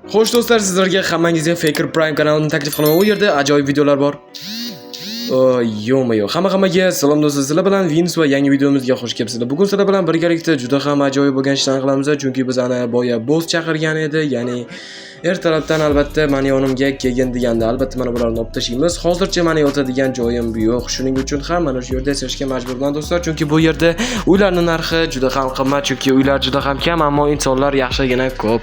Xo'sh do'stlar, sizlarga hammangizga Faker Prime kanalini taklif qilaman. U yerda ajoyib videolar bor. Yo'q-ma yo'q. Hamma-hammaga salom do'stlar, sizlar bilan Vince va yangi videomizga xush kelibsizlar. Bugun sizlar bilan birgalikda juda ham ajoyib bo'lgan ishlarni qilamiz, chunki bizani boya boss chaqirgan edi, ya'ni ertalabdan albatta mani yonimga kelgin deganda, albatta mana bularni olib tashlaymiz. Hozircha mani yotadigan joyim yo'q. Shuning uchun ham mana shu yerda yashashga majburman do'stlar, chunki bu yerda uylarning narxi juda ham qimmat, chunki uylar juda ham kam, ammo insonlar yaxshigina ko'p.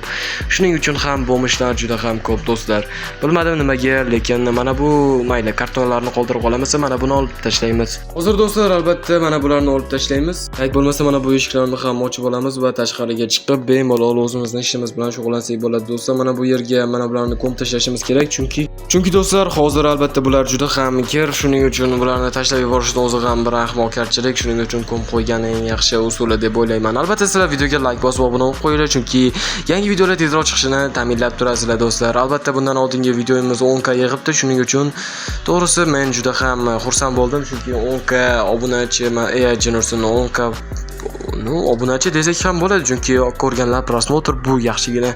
Shuning uchun ham бомж lar juda ham ko'p do'stlar. Bilmadim nimaga, lekin mana bu mayli kartonlarni qoldirib qolamiz, mana buni olib tashlaymiz. Hozir do'stlar, albatta mana bularni olib tashlaymiz. Ayt bo'lmasa mana bu eshiklarni ham ochib olamiz va tashqariga chiqib bemalol o'zimizni ishimiz bilan shug'ullansak bo'ladi do'stlar. Mana bu yerga mana bularni ko'mib tashlashimiz kerak, chunki do'stlar, hozir albatta bular juda ham kir, shuning uchun bularni tashlab yuborishni o'zi ham bir ahmoqgarchilik, shuning uchun ko'mib qo'ygan eng yaxshi usuli deb o'ylayman. Albatta sizlar videoga like bosib obuna bo'lib qo'yinglar, chunki yangi videolar tezroq chiqishini ta'minlab turasizlar do'stlar. Albatta bundan oldingi videomiz 10K yig'ibdi, shuning uchun to'g'risi men juda ham xursand bo'ldim, chunki 10K obunachi, jin 10K, ну, obunachi desak ham bo'ladi, chunki ko'rganlar, просмотр bu yaxshigina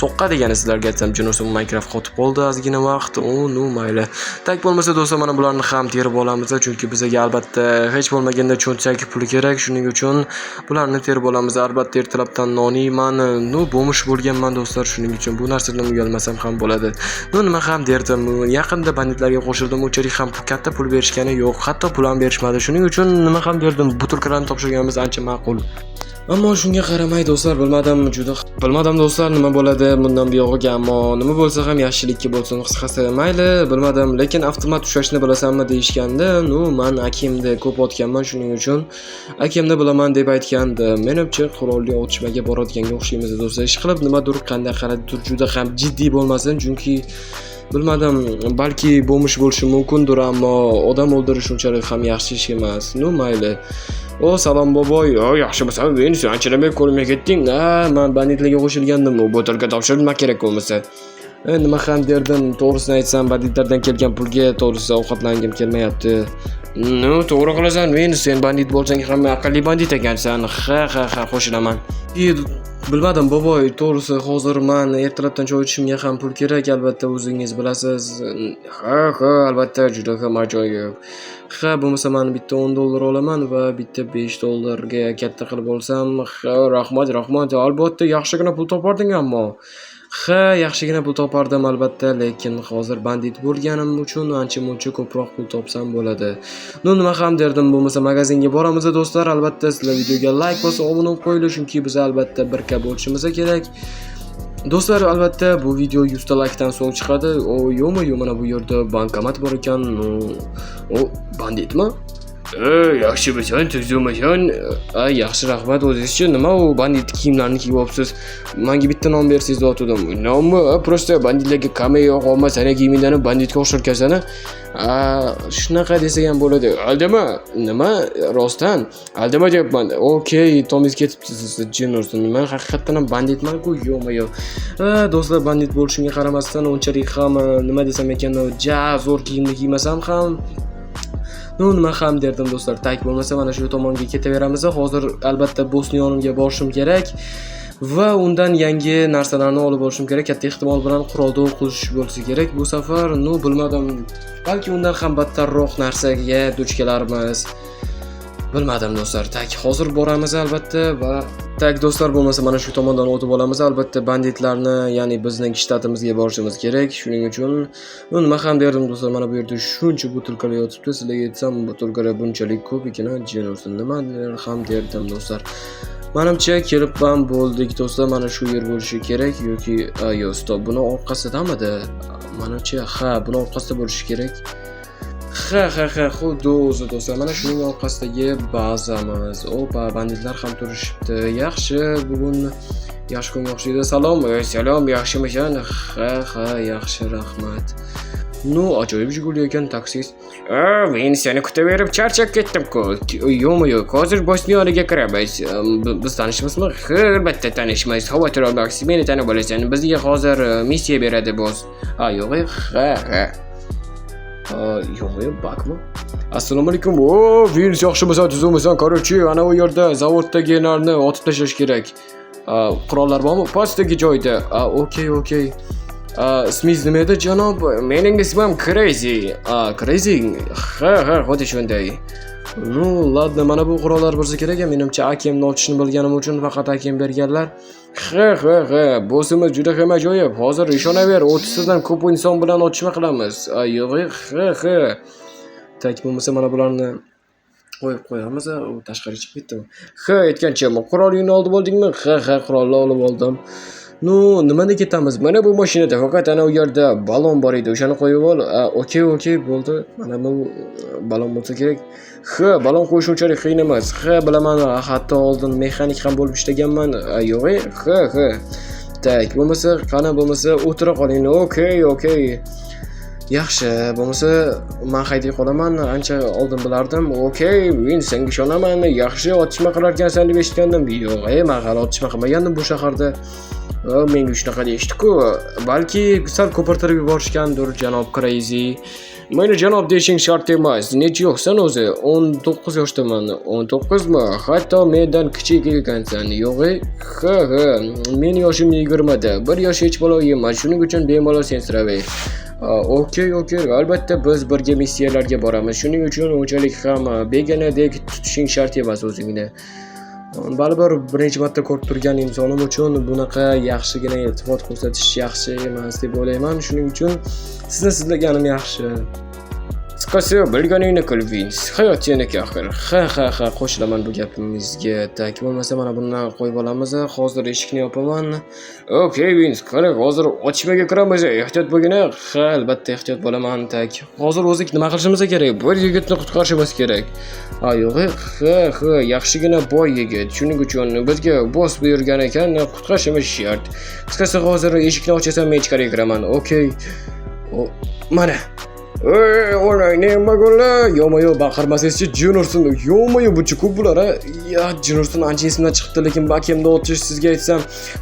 soqqa degani sizlarga aytsam, jin ursin, Minecraft qotib qoldi ozgina vaqt. U, ну, mayli. Так bo'lmasa do'stlar, mana bularni ham terib olamiz, chunki bizga albatta hech bo'lmaganda cho'ntak puli kerak, shuning uchun bularni terib olamiz. Albatta ertalabdan non yeyman, ну, бомж bo'lganman do'stlar, shuning uchun bu narsadan uyalmasam ham bo'ladi. Ну, nima ham derdim, yaqinda banditlarga qo'shildim, unchalik ham katta pul berishgani yo'q, hatto pul ham berishmadi. Shuning uchun nima ham derdim, butilkalarni topshirganimiz ancha ma'qul. Ammo shunga qaramay do'stlar, bilmadim, juda bilmadim do'stlar, nima bo'ladi bundan buyog'iga, ammo nima bo'lsa ham yaxshilikka bo'lsin, qisqasi mayli, bilmadim, lekin avtomat ushlashni bilasanmi deyishganda, ну, man akimni ko'p otganman, shuning uchun akimni bilaman deb aytgandim. Menimcha qurolli otishmaga boradiganga o'xshaymiz do'stlar. Ish qilib nimadir qanday qaraydir juda ham jiddiy bo'lmasin, chunki bilmadim, balki бомж bo'lishi mumkindir, ammo odam o'ldirish unchalik ham yaxshi ish emas. Ну, mayli. O, salom boboy. O, yaxshimisan? Men sen anchadan beri ko'rmay ketding. Ha, man banditlarga qo'shilgandim. U butilka topshirib nima kerak bo'lmasa. Nima ham derdim, to'g'risini aytsam, banditlardan kelgan pulga to'g'risi ovqatlangim kelmayapti. Ну, to'g'ri qilasan, men sen bandit bo'lsang ham aqlli bandit ekansan. Ha, qo'shilaman. Bilmadim boboy, to'g'risi hozir man ertalabdan choy ichishimga ham pul kerak, albatta o'zingiz bilasiz. Ha, albatta juda ham ajoyib. Ha, bo'lmasa man bitta 10 dollar olaman va bitta 5 dollarga katta qilib olsam, ha, rahmat, rahmat. Albatta yaxshigina pul toparding ammo. Ha, yaxshigina pul topardim albatta, lekin hozir bandit bo'lganim uchun ancha-muncha ko'proq pul topsam bo'ladi. Ну, nima ham derdim, bo'lmasa magazinga boramiz do'stlar, albatta sizlar videoga like bosib obuna bo'lib qo'yinglar, chunki biz albatta 1K bo'lishimiz kerak. Do'stlar, albatta bu video 100 ta likedan so'ng chiqadi. O, yo'qmi, yo'q, mana bu yerda bankomat bor ekan. O, banditmi? Yaxshimisan, tuzukmisan? Ay, yaxshi, rahmat. O'zingizchi, nima u bandit kiyimlarini kiyib olibsiz? Menga bitta non bersangiz deyotgandim. Nonmi? Просто banditlarga kamera yo'q, olma, sani kiyimingdan banditga o'xshar ekansan. A, shunaqa desak ham bo'ladi. Aldama? Nima? Rostdan? Aldama deyapman. Okey, tomingiz ketibdi sizni, jin ursin. Men haqiqatdan ham banditman-ku, yo'qmi, yo'q. Ha, do'stlar, bandit bo'lishimga qaramasdan unchalik ham nima desam ekan, ja zo'r kiyimni kiymasam ham, ну, nima ham derdim do'stlar. Так bo'lmasa mana shu tomonga ketaveramiz. Hozir albatta bossni yonimga borishim kerak va undan yangi narsalarni olib olishim kerak. Katta ehtimol bilan qurolda o'qish bo'lsa kerak bu safar. Ну, bilmadim. Balki undan ham battarroq narsaga duch kelarmiz. Bilmadim do'stlar. Так, hozir boramiz albatta va так do'stlar, bo'lmasa mana shu tomondan o'tib olamiz. Albatta banditlarni, ya'ni bizning shtatimizga borishimiz kerak. Shuning uchun, ну, nima ham derdim do'stlar, mana bu yerda shuncha butilkalar yotibdi. Sizlarga aytsam, butilkalar bunchalik ko'p ekan, jin ursin. Nima ham derdim do'stlar. Manimcha kelib ham bo'ldik do'stlar. Mana shu yer bo'lishi kerak yoki yo'q, стоп, buni orqasidamidi? Manimcha, ha, buni orqasida bo'lishi kerak. Ha, xuddi o'zi do'stlar. Mana shuning orqasidagi bazamiz. Opa, banditlar ham turishibdi. Yaxshi, bugun yaxshi kunga o'xshaydi. Salom, salom, yaxshimisan? Ha, yaxshi, rahmat. Ну, ajoyib Jiguli ekan taksist. A, men seni kutaverib charchab ketdim-ku. Yo'qmi, yo'q. Hozir bossni yoniga kiramiz. Biz tanishmizmi? Ha, albatta tanishmiz. Xavotir olma, meni tanib olasan. Bizga hozir missiya beradi boss. Ha, yo'q, ha. Yo'q, yo'q, bakmi? Assalomu alaykum. O, Vince, yaxshimisan, tuzukmisan? Короче, ana u yerda zavoddagilarni otib tashlash kerak. Qurollar bormi? Pastdagi joyda. Okey, okey. Ismingiz nima edi, janob? Mening ismim Crazy. Crazy? Ha, ha, xuddi shunday. Ну, ладно, mana bu qurollar bo'lsa kerak, menimcha AKMni ochishni bilganim uchun faqat AKM berganlar. Ha, ha, ha, bossimiz juda ham ajoyib. Hozir ishonaver, 30 tadan ko'p inson bilan otishma qilamiz. Yo'q, ha, ha. Так, bo'lmasa mana bularni qo'yib qo'yamiz. U tashqariga chiqib ketdimi? Ha, aytgancha, qurolingni olib oldingmi? Ha, ha, qurolni olib oldim. Ну, nimada ketamiz? Mana bu mashinada, faqat ana u yerda balon bor edi, o'shani qo'yib ol. Okey, okey, bo'ldi. Mana bu balon bo'lsa kerak. Ha, balon qo'yish unchalik qiyin emas. Ha, bilaman, hatto oldin mexanik ham bo'lib ishlaganman. Yo'q, ha, ha. Так, bo'lmasa, qani bo'lmasa o'tira qoling. Okey, okey. Yaxshi, bo'lmasa men hayday qolaman. Ancha oldin bilardim. Okey, men senga ishonaman. Yaxshi otishma qilarkansan deb eshitgandim. Yo'q, men hali otishma qilmagandim bu shaharda. Menga shunaqa deyishdi-ku. Balki sal ko'pirtirib yuborishgandir, janob Crazy. Meni janob deyishing shart emas. Necha yoshsan o'zi? 19 yoshdaman. 19 mi? Hatto mendan kichik ekansan. Yo'q, ha, ha. Meni yoshim 20 da. Bir yosh hech balo emas. Shuning uchun bemalol sensiraver. Okey, okey. Albatta biz birga missiyalarga boramiz. Shuning uchun unchalik ham begonadek tutishing shart emas o'zingni. Baribir birinchi marta ko'rib turgan insonim uchun bunaqa yaxshigina iltifot ko'rsatish yaxshi emas deb o'ylayman. Shuning uchun sizni sizlaganim yaxshi. Qisqasi, bilganingni qil, Vince. Hayot seniki axir. Ha, ha, ha, qo'shilaman bu gapingizga. Так, bo'lmasa mana buni qo'yib olamiz. Hozir eshikni yopaman. Okey, Vince, qani hozir otishmaga kiramiz. Ehtiyot bo'lgin. Ha, albatta ehtiyot bo'laman. Так, hozir o'zi nima qilishimiz kerak? Bir yigitni qutqarishimiz kerak. Ha, yo'q, ha, ha, yaxshigina boy yigit. Shuning uchun bizga boss buyurgan ekan, qutqarishimiz shart. Qisqasi, hozir eshikni ochasan, men ichkariga kiraman. Okey. Mana. Ey, onang nima bo'ldi? Ё-моё, baqirmasangizchi, jin ursin. Ё-моё, buncha ko'p bular, a? Ya, jin ursin, ancha esimdan chiqibdi, lekin AKMda otish sizga aytsam,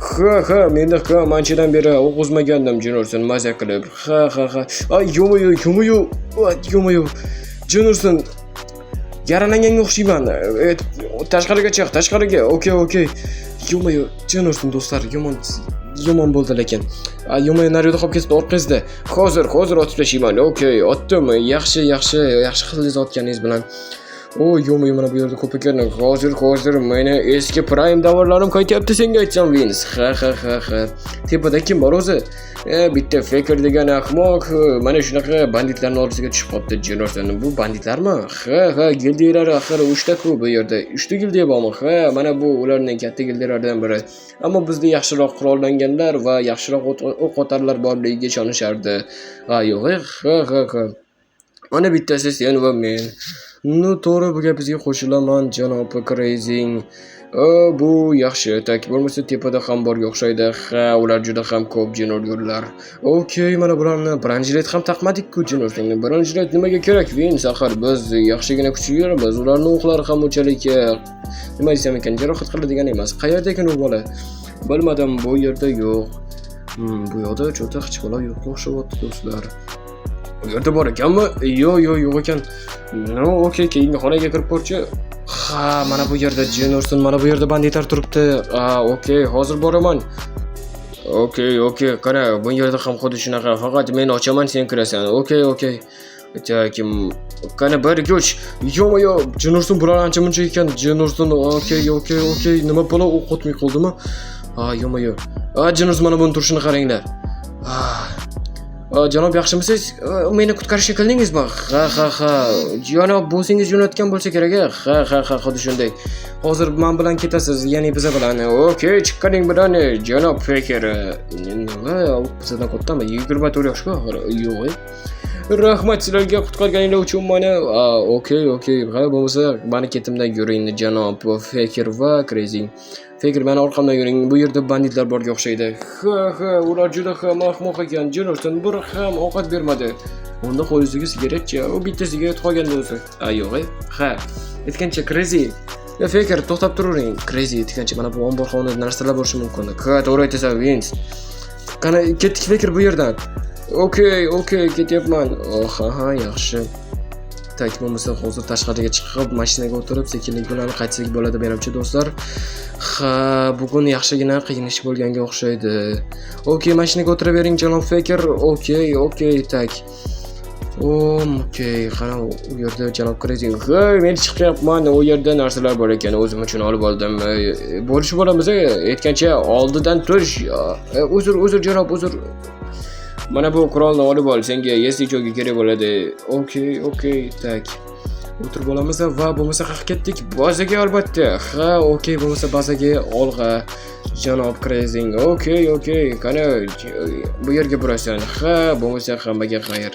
ha, ha, menda ham anchadan beri o'q uzmagandim, jin ursin, maza qilib. Ha, ha, ha. Ay, ё-моё, ё-моё, ё-моё. Jin ursin. Yaralanganga o'xshayman. Tashqariga chiq, tashqariga. Okey, okey. Ё-моё, jin ursin, do'stlar, yomon yomon bo'ldi lekin. Ё-моё, naryoqda qolib ketibdi orqangizda. Hozir, hozir otib tashlayman. Okey, otdim. Yaxshi, yaxshi, yaxshi qildingiz otganingiz bilan. O, ё-моё, mana bu yerda ko'p ekan. Hozir, hozir meni eski prime davrlarim qaytyapti senga aytsam, Vince. Ha, ha, ha, ha. Tepada kim bor o'zi? Bitta Faker degan ahmoq mana shunaqa banditlarning orasiga tushib qolibdi, jin ursin. Bu banditlarmi? Ha, ha, gildiyalar axir uchta-ku bu yerda. Uchta gildiya bormi? Ha, mana bu ularning katta gildiyalaridan biri. Ammo bizda yaxshiroq qurollanganlar va yaxshiroq o'q otarlar borligiga ishonishardi. Ha, yo'q, ha, ha, ha. Mana bittasi sen va men. Ну, to'g'ri, bu gapingizga qo'shilaman, janob Crazy. Bu yaxshi. Так, bo'lmasa tepada ham borga o'xshaydi. Ha, ular juda ham ko'p, jin urgurlar. Okey, mana bularni бронежилет ham taqmadik-ku, jin ursin. Бронежилет nimaga kerak, Vince? Axir biz yaxshigina kuchlilarmiz. Ularning o'qlari ham unchalik nima desam ekan, jarohat qiladigan emas. Qayerda ekan u bola? Bilmadim, bu yerda yo'q. Bu yoqda чё-то hech bola yo'qqa o'xshayapti, do'stlar. U yerda bor ekanmi? Yo'q, yo'q, yo'q ekan. Ну, okey, keyingi xonaga kirib ko'rchi. Ha, mana bu yerda, jin ursin, mana bu yerda banditlar turibdi. Ha, okey, hozir boraman. Okey, okey, qara, bu yerda ham xuddi shunaqa. Faqat men ochaman, sen kirasan. Okey, okey. Так, qani 1 2 3. Ё-моё, jin ursin, bular ancha muncha ekan. Jin ursin. Okey, okey, okey. Nima balo, o'q otmay qoldimi? Ha, ё-моё. Ha, jin ursin, mana buni turishini qaranglar. Ha. Janob, yaxshimisiz? Meni qutqarishga keldingizmi? Ha, ha, ha. Janob, bo'singiz jo'natgan bo'lsa kerak, a? Ha, ha, ha, xuddi shunday. Hozir men bilan ketasiz, ya'ni biza bilan. Okey, chiqqaning bilan, janob Faker. Nima, u bizdan kattami? 24 yoshku axir. Yo'q. Rahmat sizlarga qutqarganinglar uchun mani. Okey, okey. Ha, bo'lmasa mani ketimdan yuring, janob Faker va Crazy. Faker, mani orqamdan yuring. Bu yerda banditlar borga o'xshaydi. Ha, ha, ular juda ham ahmoq ekan. Jin ursin, bir ham ovqat bermadi. Unda qo'lingizdagi sigaretchi? U bitta sigaret qolgandi o'zi. Ha, yo'q. Ha. Aytgancha, Crazy. Ya, Faker, to'xtab turavering. Crazy, aytgancha, mana bu omborxonada narsalar bo'lishi mumkin. Ha, to'g'ri aytasan, Vince. Qani, ketdik, Faker, bu yerdan. Okey, okey, ketyapman. Oh, ha, yaxshi. Так, bo'lmasa hozir tashqariga chiqib, mashinaga o'tirib, sekinlik bilan qaytsak bo'ladi menimcha, do'stlar. Ha, bugun yaxshigina qiyin ish bo'lganga o'xshaydi. Okey, mashinaga o'tiravering, janob Faker. Okey, так. Okey, qani u yerda janob Crazy? Hey, men chiqyapman, u yerda narsalar bor ekan, o'zim uchun olib oldim. Bo'lishib olamiz, aytgancha oldidan tush. Uzr, uzr, janob, uzr. Mana bu qurolni olib ol, senga если чё ga kerak bo'ladi. Okey, так. O'tirib olamiz va bo'lmasa qayerga ketdik? Bazaga albatta. Ha, okey, bo'lmasa bazaga olg'a. Janob Crazy. Okey. Qani bu yerga burasan. Ha, bo'lmasa hammaga xayr.